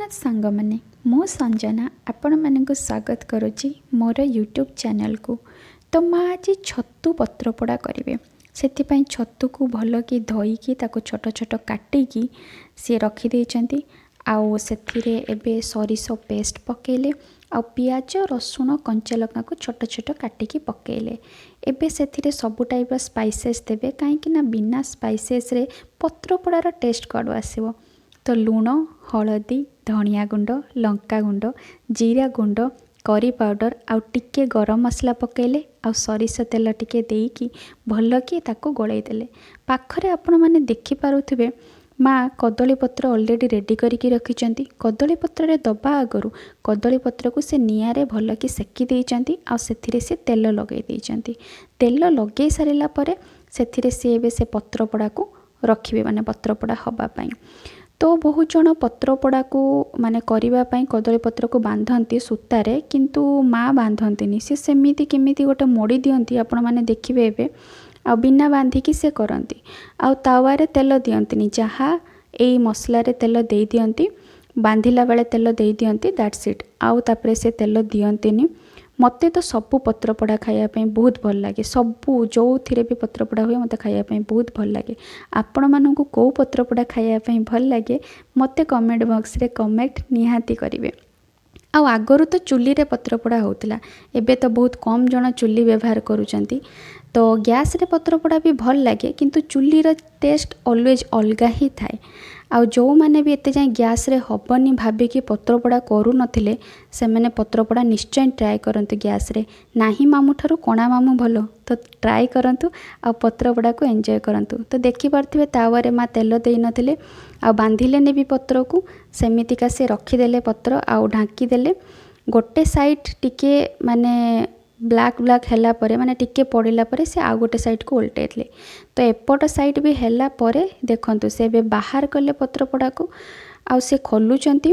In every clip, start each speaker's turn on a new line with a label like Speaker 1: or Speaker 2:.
Speaker 1: ଜଗନ୍ନାଥ ସାଙ୍ଗମାନେ, ମୁଁ ସଞ୍ଜନା ଆପଣମାନଙ୍କୁ ସ୍ୱାଗତ କରୁଛି ମୋର ୟୁଟ୍ୟୁବ୍ ଚ୍ୟାନେଲ୍କୁ। ତ ମା ଆଜି ଛତୁ ପତ୍ରପୋଡ଼ା କରିବେ। ସେଥିପାଇଁ ଛତୁକୁ ଭଲକି ଧୋଇକି ତାକୁ ଛୋଟ ଛୋଟ କାଟିକି ସିଏ ରଖିଦେଇଛନ୍ତି। ଆଉ ସେଥିରେ ଏବେ ସୋରିଷ ପେଷ୍ଟ ପକାଇଲେ ଆଉ ପିଆଜ, ରସୁଣ, କଞ୍ଚା ଲଙ୍କାକୁ ଛୋଟ ଛୋଟ କାଟିକି ପକାଇଲେ। ଏବେ ସେଥିରେ ସବୁ ଟାଇପ୍ର ସ୍ପାଇସେସ୍ ଦେବେ, କାହିଁକି ନା ବିନା ସ୍ପାଇସେସ୍ରେ ପତ୍ରପୋଡ଼ାର ଟେଷ୍ଟ କୁଆଡ଼ୁ ଆସିବ? ତ ଲୁଣ, ହଳଦୀ, ଧନିଆ ଗୁଣ୍ଡ, ଲଙ୍କା ଗୁଣ୍ଡ, ଜିରା ଗୁଣ୍ଡ, କରି ପାଉଡ଼ର ଆଉ ଟିକେ ଗରମ ମସଲା ପକାଇଲେ ଆଉ ସୋରିଷ ତେଲ ଟିକେ ଦେଇକି ଭଲକି ତାକୁ ଗୋଳେଇ ଦେଲେ। ପାଖରେ ଆପଣମାନେ ଦେଖିପାରୁଥିବେ, ମା କଦଳୀ ପତ୍ର ଅଲରେଡ଼ି ରେଡ଼ି କରିକି ରଖିଛନ୍ତି। କଦଳୀ ପତ୍ରରେ ଦେବା ଆଗରୁ କଦଳୀ ପତ୍ରକୁ ସେ ନିଆଁରେ ଭଲକି ସେକି ଦେଇଛନ୍ତି ଆଉ ସେଥିରେ ସେ ତେଲ ଲଗାଇ ଦେଇଛନ୍ତି। ତେଲ ଲଗାଇ ସାରିଲା ପରେ ସେଥିରେ ସିଏ ଏବେ ସେ ପତ୍ରପୋଡ଼ାକୁ ରଖିବେ, ମାନେ ପତ୍ରପୋଡ଼ା ହେବା ପାଇଁ। ତ ବହୁତ ଜଣ ପତ୍ରପୋଡ଼ାକୁ ମାନେ କରିବା ପାଇଁ କଦଳୀ ପତ୍ରକୁ ବାନ୍ଧନ୍ତି ସୂତାରେ, କିନ୍ତୁ ମା ବାନ୍ଧନ୍ତିନି। ସେ ସେମିତି କେମିତି ଗୋଟେ ମୋଡ଼ି ଦିଅନ୍ତି, ଆପଣମାନେ ଦେଖିବେ ଏବେ, ଆଉ ବିନା ବାନ୍ଧିକି ସେ କରନ୍ତି। ଆଉ ତାୱାରେ ତେଲ ଦିଅନ୍ତିନି, ଯାହା ଏଇ ମସଲାରେ ତେଲ ଦେଇଦିଅନ୍ତି, ବାନ୍ଧିଲା ବେଳେ ତେଲ ଦେଇଦିଅନ୍ତି, that's ଇଟ୍। ଆଉ ତାପରେ ସେ ତେଲ ଦିଅନ୍ତିନି। ମୋତେ ତ ସବୁ ପତ୍ରପୋଡ଼ା ଖାଇବା ପାଇଁ ବହୁତ ଭଲ ଲାଗେ। ସବୁ ଯେଉଁଥିରେ ବି ପତ୍ରପୋଡ଼ା ହୁଏ, ମୋତେ ଖାଇବା ପାଇଁ ବହୁତ ଭଲ ଲାଗେ। ଆପଣମାନଙ୍କୁ କେଉଁ ପତ୍ରପୋଡ଼ା ଖାଇବା ପାଇଁ ଭଲ ଲାଗେ, ମୋତେ କମେଣ୍ଟ ବକ୍ସରେ କମେଣ୍ଟ ନିହାତି କରିବେ। ଆଉ ଆଗରୁ ତ ଚୁଲିରେ ପତ୍ରପୋଡ଼ା ହେଉଥିଲା, ଏବେ ତ ବହୁତ କମ୍ ଜଣ ଚୁଲି ବ୍ୟବହାର କରୁଛନ୍ତି। ତ ଗ୍ୟାସ୍ରେ ପତ୍ରପୋଡ଼ା ବି ଭଲ ଲାଗେ, କିନ୍ତୁ ଚୁଲିର ଟେଷ୍ଟ ଅଲୱେଜ୍ ଅଲଗା ହିଁ ଥାଏ। ଆଉ ଯେଉଁମାନେ ବି ଏତେ ଯାଏଁ ଗ୍ୟାସ୍ରେ ହେବନି ଭାବିକି ପତ୍ରପୋଡ଼ା କରୁନଥିଲେ, ସେମାନେ ପତ୍ରପୋଡ଼ା ନିଶ୍ଚୟ ଟ୍ରାଏ କରନ୍ତୁ ଗ୍ୟାସ୍ରେ। ନାହିଁ ମାମୁଁ ଠାରୁ କଣା ମାମୁଁ ଭଲ। ତ ଟ୍ରାଏ କରନ୍ତୁ ଆଉ ପତ୍ରପୋଡ଼ାକୁ ଏନ୍ଜୟ କରନ୍ତୁ। ତ ଦେଖିପାରୁଥିବେ, ତାୱାରେ ମା ତେଲ ଦେଇନଥିଲେ ଆଉ ବାନ୍ଧିଲେନି ବି ପତ୍ରକୁ। ସେମିତିକା ସେ ରଖିଦେଲେ ପତ୍ର ଆଉ ଢାଙ୍କିଦେଲେ। ଗୋଟେ ସାଇଡ଼୍ ଟିକେ ମାନେ ବ୍ଲାକ୍ ବ୍ଲାକ୍ ହେଲା ପରେ, ମାନେ ଟିକେ ପଡ଼ିଲା ପରେ ସେ ଆଉ ଗୋଟେ ସାଇଡ଼୍କୁ ଓଲଟେଇଥିଲେ। ତ ଏପଟ ସାଇଡ଼୍ ବି ହେଲା ପରେ ଦେଖନ୍ତୁ, ସେ ଏବେ ବାହାର କଲେ ପତ୍ରପୋଡ଼ାକୁ ଆଉ ସେ ଖୋଲୁଛନ୍ତି।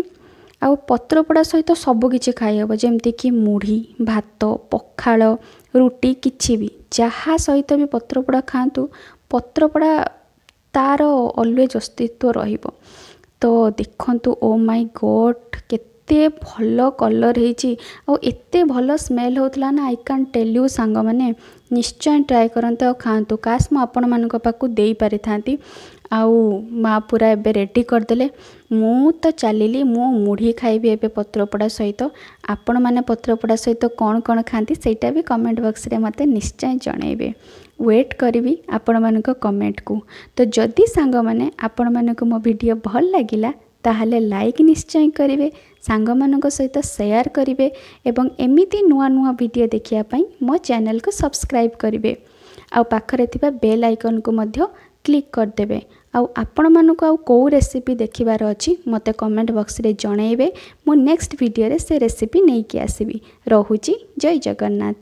Speaker 1: ଆଉ ପତ୍ରପୋଡ଼ା ସହିତ ସବୁ କିଛି ଖାଇହେବ, ଯେମିତିକି ମୁଢ଼ି, ଭାତ, ପଖାଳ, ରୁଟି, କିଛି ବି, ଯାହା ସହିତ ବି ପତ୍ରପୋଡ଼ା ଖାଆନ୍ତୁ, ପତ୍ରପୋଡ଼ା ତା'ର ଅଲୱେଜ୍ ଅସ୍ତିତ୍ୱ ରହିବ। ତ ଦେଖନ୍ତୁ, ଓ ମାଇ ଗଡ଼୍, କେତେ ଭଲ କଲର୍ ହେଇଛି ଆଉ ଏତେ ଭଲ ସ୍ମେଲ୍ ହେଉଥିଲା ନା, I କାନ୍ ଟେଲ୍ you. ସାଙ୍ଗମାନେ, ନିଶ୍ଚୟ ଟ୍ରାଏ କରନ୍ତୁ ଆଉ ଖାଆନ୍ତୁ। କାସ୍ ମୁଁ ଆପଣମାନଙ୍କ ପାଖକୁ ଦେଇପାରିଥାନ୍ତି। ଆଉ ମା ପୁରା ଏବେ ରେଡ଼ି କରିଦେଲେ। ମୁଁ ତ ଚାଲିଲି, ମୁଁ ମୁଢ଼ି ଖାଇବି ଏବେ ପତ୍ରପୋଡ଼ା ସହିତ। ଆପଣମାନେ ପତ୍ରପୋଡ଼ା ସହିତ କ'ଣ କ'ଣ ଖାଆନ୍ତି, ସେଇଟା ବି କମେଣ୍ଟ ବକ୍ସରେ ମୋତେ ନିଶ୍ଚୟ ଜଣାଇବେ। ୱେଟ୍ କରିବି ଆପଣମାନଙ୍କ କମେଣ୍ଟକୁ। ତ ଯଦି ସାଙ୍ଗମାନେ ଆପଣମାନଙ୍କୁ ମୋ ଭିଡ଼ିଓ ଭଲ ଲାଗିଲା, ତାହେଲେ ଲାଇକ୍ ନିଶ୍ଚୟ କରିବେ, ସାଙ୍ଗମାନଙ୍କ ସହିତ ସେୟାର କରିବେ ଏବଂ ଏମିତି ନୂଆ ନୂଆ ଭିଡ଼ିଓ ଦେଖିବା ପାଇଁ ମୋ ଚ୍ୟାନେଲକୁ ସବସ୍କ୍ରାଇବ୍ କରିବେ ଆଉ ପାଖରେ ଥିବା ବେଲ୍ ଆଇକନ୍କୁ ମଧ୍ୟ କ୍ଲିକ୍ କରିଦେବେ। ଆଉ ଆପଣମାନଙ୍କୁ ଆଉ କେଉଁ ରେସିପି ଦେଖିବାର ଅଛି, ମୋତେ କମେଣ୍ଟ ବକ୍ସରେ ଜଣାଇବେ। ମୁଁ ନେକ୍ସଟ ଭିଡ଼ିଓରେ ସେ ରେସିପି ନେଇକି ଆସିବି। ରହୁଛି, ଜୟ ଜଗନ୍ନାଥ।